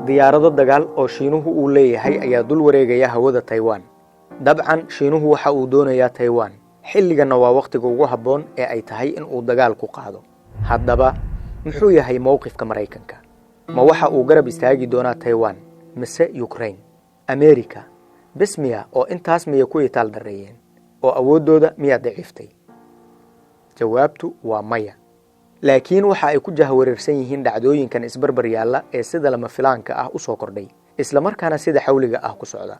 Diyaarado dagaal oo Shiinuhu uu leeyahay ayaa dul wareegaya hawada Taiwan. Dabcan, Shiinuhu waxa uu doonayaa Taiwan, xilliganna waa wakhtiga ugu habboon ee ay tahay in uu dagaal ku qaado. Haddaba, muxuu yahay mowqifka Maraykanka? Ma waxa uu garab istaagi doonaa Taiwan mise Ukraine? Amerika bes miya oo intaas miya ku itaal darreeyeen oo awooddooda miyaa daciiftay? Jawaabtu waa maya, laakiin waxa ay ku jahwareersan yihiin dhacdooyinkan isbarbar yaalla ee sida lama filaanka ah u soo kordhay, islamarkaana sida xawliga ah ku socda.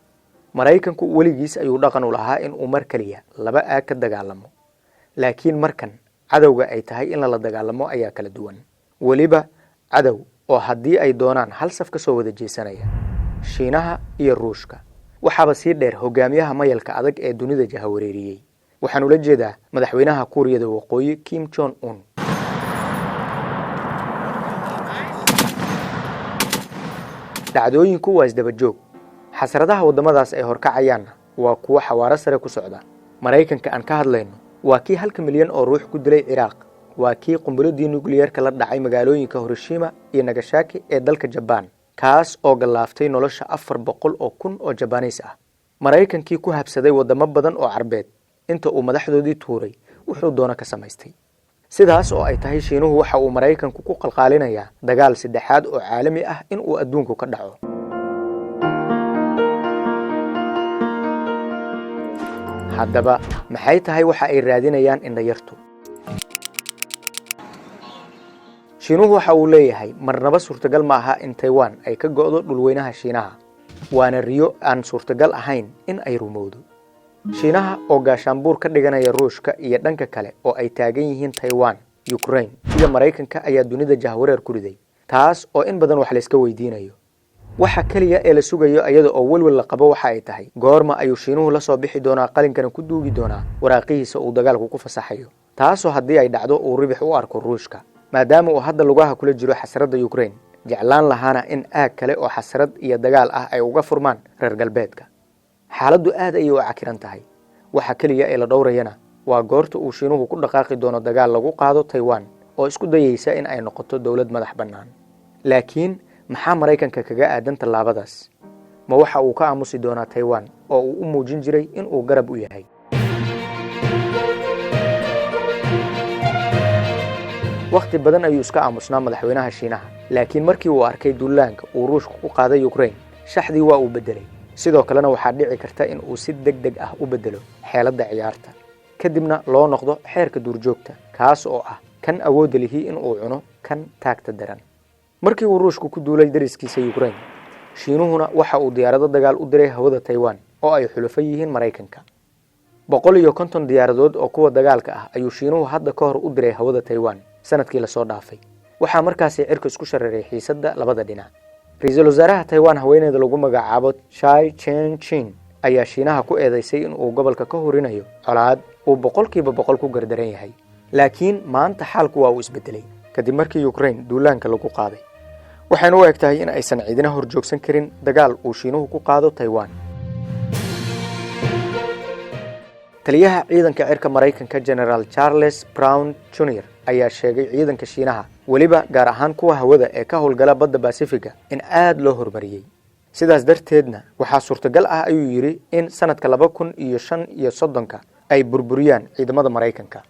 Maraykanku weligiis ayuu dhaqan u lahaa in uu mar keliya laba aag ka dagaalamo, laakiin markan cadowga ay tahay in lala dagaalamo ayaa kala duwan, weliba cadow oo haddii ay doonaan hal saf ka soo wada jeesanaya: Shiinaha iyo Ruushka. Waxaaba sii dheer hogaamiyaha mayalka adag ee dunida jahawareeriyey. Waxaan ula jeedaa madaxweynaha Kuuriyada Waqooyi, Kim Jong Un. Dhacdooyinku waa isdaba joog, xasradaha waddamadaas ay horkacayaanna waa kuwo xawaaro sare ku socda. Maraykanka aan ka hadlayno waa kii 1-ka milyan oo ruux ku dilay Ciraaq, waa kii qumbuladii nukliyeerka la dhacay magaalooyinka Hiroshima iyo Nagasaki ee dalka Jabaan, kaas oo gallaaftay nolosha 400,000 oo Jabaniis ah. Maraykankii ku habsaday waddamo badan oo Carbeed inta uu madaxdoodii tuuray wuxuu doono ka samaystay. Sidaas oo ay tahay, Shiinuhu waxa uu Maraykanku ku qalqaalinayaa dagaal saddexaad oo caalami ah in uu adduunku ka dhaco. Haddaba, maxay tahay waxa ay raadinayaan indhayartu? Shiinuhu waxa uu leeyahay marnaba suurtagal ma aha in Taiwan ay ka go'do dhulweynaha Shiinaha, waana riyo aan suurtagal ahayn in ay rumowdo. Shiinaha oo gaashaanbuur ka dhiganaya Ruushka iyo dhanka kale oo ay taagan yihiin Taiwan, Ukraine iyo Maraykanka ayaa dunida jahwareer ku riday, taas oo in badan wax layska weydiinayo. Waxa keliya ee la sugayo iyada oo welwel la qabo waxa ay tahay: goorma ayuu Shiinuhu la soo bixi doonaa qalinkana ku duugi doonaa waraaqihiisa uu dagaalku ku fasaxayo, taasoo haddii ay dhacdo uu ribix u arko Ruushka, maadaama uu hadda lugaha kula jiro xasradda Ukraine, jeclaan lahaana in aag kale oo xasrad iyo dagaal ah ay uga furmaan reer galbeedka. Xaaladdu aad ayay u cakiran tahay. Waxa keliya ee la dhowrayana waa goorta uu Shiinuhu ku dhaqaaqi doono dagaal lagu qaado Taiwan oo isku dayeysa in ay noqoto dowlad madax bannaan. Laakiin maxaa Maraykanka kaga aadan tallaabadaas? Ma waxa uu ka aamusi doonaa Taiwan oo uu u muujin jiray in uu garab u yahay? Wakhti badan ayuu iska aamusnaa madaxweynaha Shiinaha, laakiin markii uu arkay duulaanka uu Ruushku ku qaaday Ukraine, shaxdii waa uu beddelay. Sidoo kalena waxaa dhici karta in uu si deg deg ah u beddelo xeeladda ciyaarta, kadibna loo noqdo xeerka duurjoogta, kaas oo ah kan awoodda lihi in uu cuno kan taagta daran. Markii uu Ruushku ku duulay dariskiisa Ukraine, Shiinuhuna waxa uu diyaarado dagaal u diray hawada Taiwan oo ay xulufo yihiin Maraykanka. 150 diyaaradood oo kuwa dagaalka ah ayuu Shiinuhu hadda ka hor u diray hawada Taiwan sanadkii lasoo dhaafay. Waxaa markaasi cirka isku shareeray xiisadda labada dhinac. Ra-iisul wasaaraha Taiwan, haweeneyda lagu magacaabo Chai Chen Chin, ayaa Shiinaha ku eedeysay in uu gobolka ka horinayo colaad uu 100% ku gardaran yahay. Laakiin maanta xaalku waa uu isbedelay kadib markii Ukraine duulaanka lagu qaaday, waxayna u eg tahay in aysan ciidina hor joogsan karin dagaal uu Shiinuhu ku qaado Taiwan. Taliyaha ciidanka cirka Maraykanka, Generaal Charles Brown Junior, ayaa sheegay ciidanka Shiinaha, weliba gaar ahaan kuwa hawada ee ka howlgala badda Basifiga, in aad loo horumariyey. Sidaas darteedna waxaa suurtagal ah, ayuu yidhi, in sanadka 2035-ka ay burburiyaan ciidamada Maraykanka.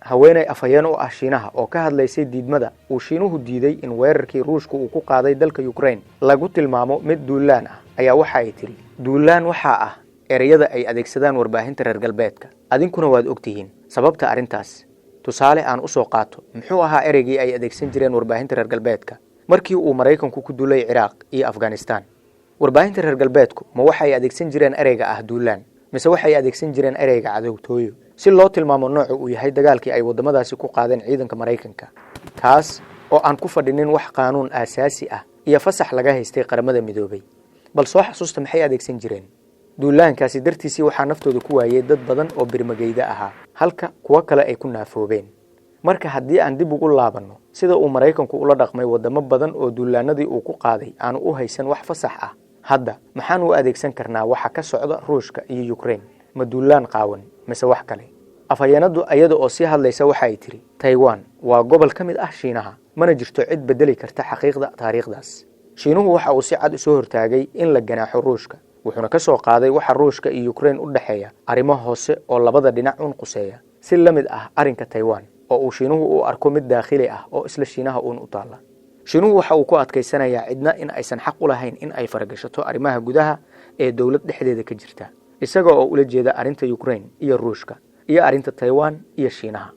Haweeney afhayeen u ah Shiinaha oo ka hadlaysay diidmada uu Shiinuhu diiday in weerarkii Ruushka uu ku qaaday dalka Ukraine lagu tilmaamo mid duulaan ah ayaa waxa ay tidhi: "Duulaan waxaa ah ereyada ay adeegsadaan warbaahinta reer galbeedka, adinkuna waad ogtihiin sababta arrintaas. Tusaale aan usoo qaato, muxuu ahaa ereygii ay adeegsan jireen warbaahinta reer galbeedka markii uu Maraykanku ku duulay Ciraaq iyo Afghanistan? Warbaahinta reer galbeedku ma waxay adeegsan jireen ereyga ah duulaan, mise waxay adeegsan jireen ereyga cadowtooyo si loo tilmaamo nooca uu yahay dagaalkii ay waddamadaasi ku qaadeen ciidanka Maraykanka, kaas oo aan ku fadhinin wax qaanuun aasaasi ah iyo fasax laga haystay Qaramada Midoobay? Bal soo xasuusta, maxay adeegsan jireen? Duulaankaasi dartiisii waxaa naftooda ku waayey dad badan oo birmageyda ahaa, halka kuwo kale ay ku naafoobeen. Marka haddii aan dib ugu laabanno sida uu Maraykanku ula dhaqmay waddamo badan oo duulaanadii uu ku qaaday aanu u haysan wax fasax ah, hadda maxaan u adeegsan karnaa waxa ka socda Ruushka iyo Ukraine? Ma duulaan qaawan mise wax kale?" Afhayeenaddu ayada oo sii hadlaysa waxa ay tidhi: "Taiwan waa gobol ka mid ah Shiinaha, mana jirto cid bedeli karta xaqiiqda taariikhdaas." Shiinuhu waxa uu si cad usoo hortaagay in la ganaaxo Ruushka, wuxuuna ka soo qaaday waxa Ruushka iyo Ukraine u dhexeeya arrimo hoose oo labada dhinac uun quseeya, si la mid ah arrinka Taiwan oo uu Shiinuhu u arko mid daakhili ah oo isla Shiinaha uun u taalla. Shiinuhu waxa uu ku adkaysanayaa cidna in aysan xaq u lahayn in ay faragashato arrimaha gudaha ee dowlad dhexdeeda ka jirta, isaga oo ula jeeda arrinta Ukraine iyo Ruushka iyo arrinta Taiwan iyo Shiinaha.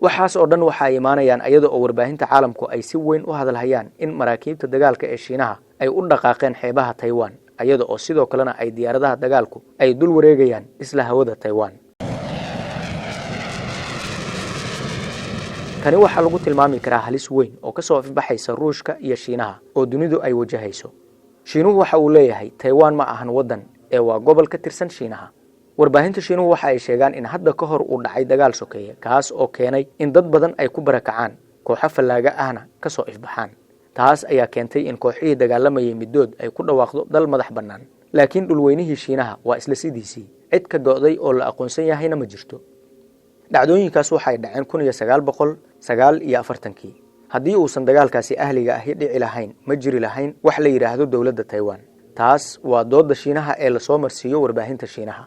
Waxaas oo dhan waxa ay imaanayaan iyada oo warbaahinta caalamku ay si weyn u hadalhayaan in maraakiibta dagaalka ee Shiinaha ay u dhaqaaqeen xeebaha Taiwan, iyada oo sidoo kalena ay diyaaradaha dagaalku ay dul wareegayaan isla hawada Taiwan. Tani waxaa lagu tilmaami karaa halis weyn oo ka soo ifbaxaysa Ruushka iyo Shiinaha oo dunidu ay wajahayso. Shiinuhu waxa uu leeyahay Taiwan ma ahan waddan ee waa gobol ka tirsan Shiinaha. Warbaahinta Shiinuhu waxa ay sheegaan in hadda ka hor uu dhacay dagaal sokeeye, kaas oo keenay in dad badan ay ku barakacaan, kooxo fallaaga ahna ka soo ifbaxaan. Taas ayaa keentay in kooxihii dagaalamayay middood ay ku dhawaaqdo dal madax bannaan, laakiin dhulweynihii Shiinaha waa isla sidiisii, cid ka go'day oo la aqoonsan yahayna ma jirto. Dhacdooyinkaas waxay dhaceen 1949-kii. Haddii uusan dagaalkaasi ahliga ahi dhici lahayn, ma jiri lahayn wax la yidhaahdo dowladda Taiwan. Taas waa doodda Shiinaha ee lasoo marsiiyo warbaahinta Shiinaha.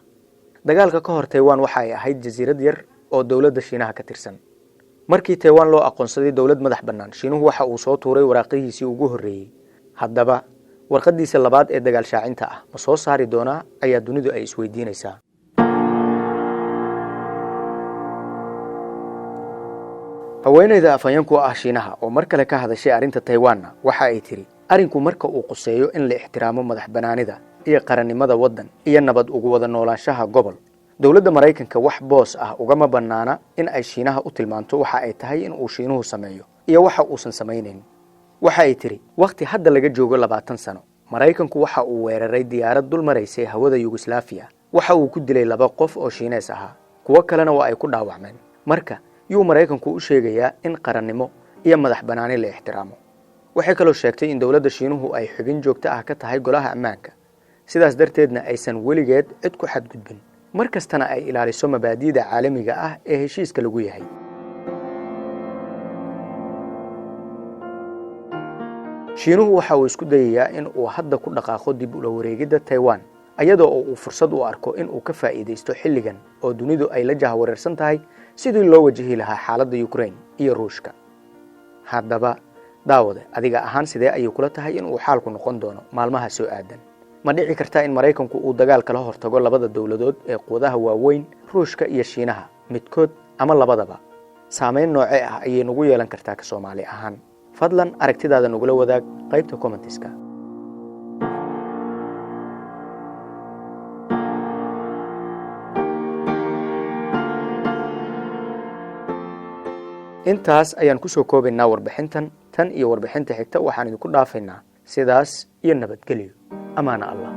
Dagaalka ka hor Taiwan waxa ay ahayd jasiirad yar oo dowladda Shiinaha ka tirsan. Markii Taiwan loo aqoonsaday dowlad madax bannaan, Shiinuhu waxa uu soo tuuray waraaqihiisii ugu horreeyey. Haddaba warqadiisa labaad ee dagaal shaacinta ah ma soo saari doonaa ayaa dunidu ay isweydiinaysaa. Haweeneyda afhayeenku ah Shiinaha oo mar kale ka hadashay arrinta Taiwanna waxa ay tiri, arrinku marka uu quseeyo in la ixtiraamo madax bannaanida iyo qarannimada waddan iyo nabad ugu wada noolaanshaha gobol, dowladda Maraykanka wax boos ah ugama bannaana in ay Shiinaha u tilmaanto waxa ay tahay in uu Shiinuhu sameeyo iyo waxa uusan samaynayn. Waxa ay tiri, wakhti hadda laga joogo 20 sano, Maraykanku waxa uu weeraray diyaarad dul maraysay hawada Yugoslaafiya. Waxa uu ku dilay 2 qof oo Shiinees ahaa, kuwo kalena waa ay ku dhaawacmeen. Marka yuu Maraykanku u sheegayaa in qarannimo iyo madax bannaani la ixtiraamo? Waxay kaloo sheegtay in dowladda Shiinuhu ay xubin joogto ah ka tahay golaha ammaanka, sidaas darteedna aysan weligeed cid ku xadgudbin, mar kastana ay ilaaliso mabaadi'da caalamiga ah ee heshiiska lagu yahay. Shiinuhu waxa uu isku dayayaa in uu hadda ku dhaqaaqo dib ula wareegidda Taiwan, iyadoo oo uu fursad u arko in uu ka faa'iidaysto xilligan oo dunidu ay la jahwareersan tahay sidii loo wajihi lahaa xaaladda Ukraine iyo Ruushka. Haddaba daawade, adiga ahaan sidee ayay kula tahay in uu xaalku noqon doono maalmaha soo aadan? Ma dhici kartaa in Maraykanku uu dagaal kala hortago labada dowladood ee quwadaha waaweyn, Ruushka iyo Shiinaha, midkood ama labadaba? Saamayn noocee ah ayay nagu yeelan kartaa ka Soomaali ahaan? Fadlan aragtidaada nagula wadaag qaybta commentiska. Intaas ayaan ku soo koobaynaa warbixintan. Tan iyo warbixinta xigta waxaan idinku dhaafaynaa sidaas iyo nabadgelyo. Amaana Allah.